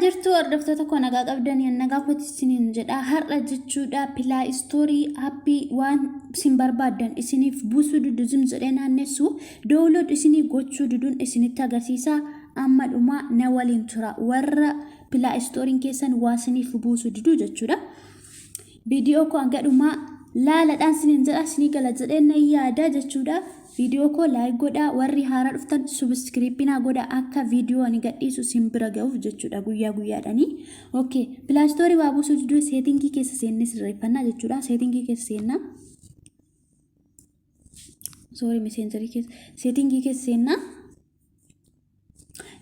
Jirtu hordoftoota koo, nagaa qabdanii? Nagaa kooti isiniin jedha. Har'a jechuudha Play Store aappii waan isin barbaaddan isiniif buusuu didu, zim jedhee naannessu, download isinii gochuu diduun isinitti agarsiisa. Amma dhumaa na waliin tura, warra Play Storeiin keessan waa isiniif buusuu diduu jechuudha. Viidiyoo koo hanga dhumaa laaladhaan isiniin jedha, isinii gala jedhee nan yaada jechuudha. Viidiyoo koo like godhaa, warri haaraa dhuftan subscribe naa godhaa, akka viidiyoo ani gadhiisu isin bira ga'uuf jechuudha guyyaa guyyaadhanii. Okay, Play Store waa buusuu diduu settingii keessa seennee sirreeffannaa jechuudha. Settingii keessa seennaa. Sorry, Messengerii keessa, settingii keessa seennaa.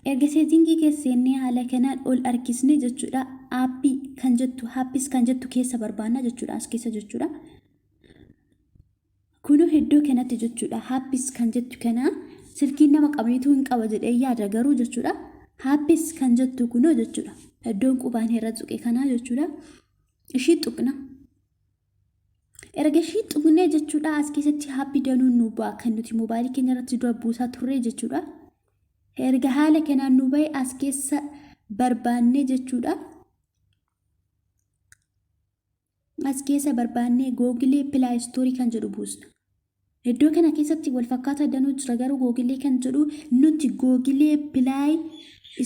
Erga settingii keessa seennee haala kanaan ol harkisne jechuudha. Aappii kan jettu, apps kan jettu keessa barbaanna jechuudha. As keessa jechuudha. Kunoo iddoo kanatti jechuudha. Apps kan jettu kana silkiin nama qabeetu hin qaba jedhee yaada garuu jechuudha. Apps kan jettu kunoo jechuudha. Iddoon qubaan irra tuqe kanaa jechuudha. Ishii tuqna. Erga ishii tuqnee jechuudha, as keessatti aappii danuun nu ba'a, kan nuti moobaayilii keenya irratti dura buusaa turre jechuudha. Erga haala kanaan nu ba'e, as keessa barbaannee jechuudha. As keessa barbaannee Google Play Store kan jedhu buusna. Iddoo kana keessatti wal fakkaataa danuu jira, garuu Google kan jedhu nuti Google Play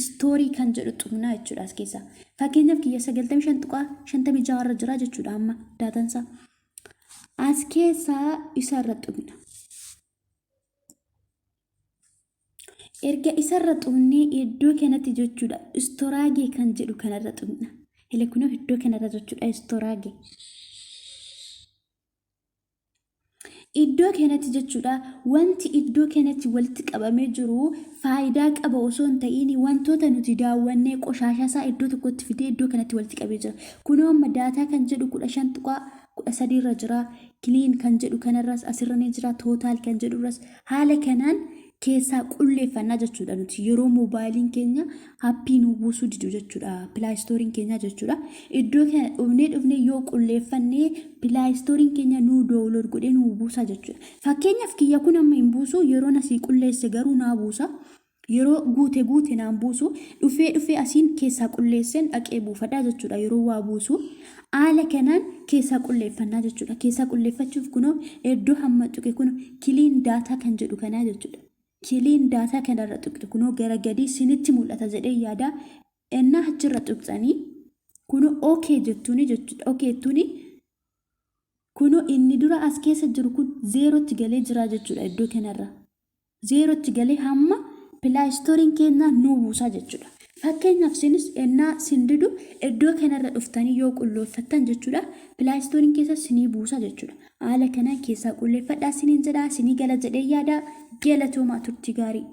Store kan jedhu tuqnaa jechuudha as keessa. Fakkeenyaaf kiyya 95.56 irra jira jechuudha amma daatansaa. As keessaa isarra tuqna. Erga isarra tuqnee iddoo kanatti jechuudha, storage kan jedhu kanarra tuqna. Hele, kunoo iddoo kanarra jechuudha, storage. Iddoo kanatti jechuudha, wanti iddoo kanatti walitti qabamee jiru faayidaa qaba osoo hin ta'iin wantoota nuti daawwannee qoshaashaa isaa iddoo tokkotti fidee iddoo kanatti walitti qabee jira. Kunoo amma data kan jedhu 15.13 irra jira. Clean kan jedhu kanarras asirra ni jira. Total kan jedhurras haala kanaan keessaa qulleeffannaa jechuudha nuti yeroo moobaayiliin keenya aappii nu buusuu didu jechuudha, Play Storeiin keenya jechuudha. Iddoo kana dhufnee dhufnee yoo qulleeffannee Play Storeiin keenya nu download godhee nu buusaa jechuudha. Fakkeenyaaf kiyya kun amma hin buusu, yeroo asii qulleesse garuu naa buusa. Yeroo guute guute naan buusu, dhufee dhufee asiin keessaa qulleesseen dhaqee buufadhaa jechuudha yeroo waa buusu. Haala kanaan keessaa qulleeffannaa jechuudha. Keessaa qulleeffachuuf kunoo iddoo hamma tuqe kun clean data kan jedhu kanaa jechuudha. Clean data kanarra tuqxe, kunoo gara gadii sinitti mul'ata jedhee yaada. Ennaa achirra tuqxanii kunoo okay jettuuni jechuudha. Okay jettuuni, kunoo inni dura as keessa jiru kun zeerootti galee jira jechuudha iddoo kanarra. Zeerootti galee hamma Play Storeiin keenya nu buusaa jechuudha. Fakkeenyaaf sinis ennaa sin didu iddoo kanarra dhuftanii yoo qulleeffattan jechuudha, Play Storeiin keessa sinii buusaa jechuudha. Haala kanaan keessaa qulleeffadhaa siniin jedhaa, sinii gala jedhee yaada. Galatoomaa, turtii gaarii.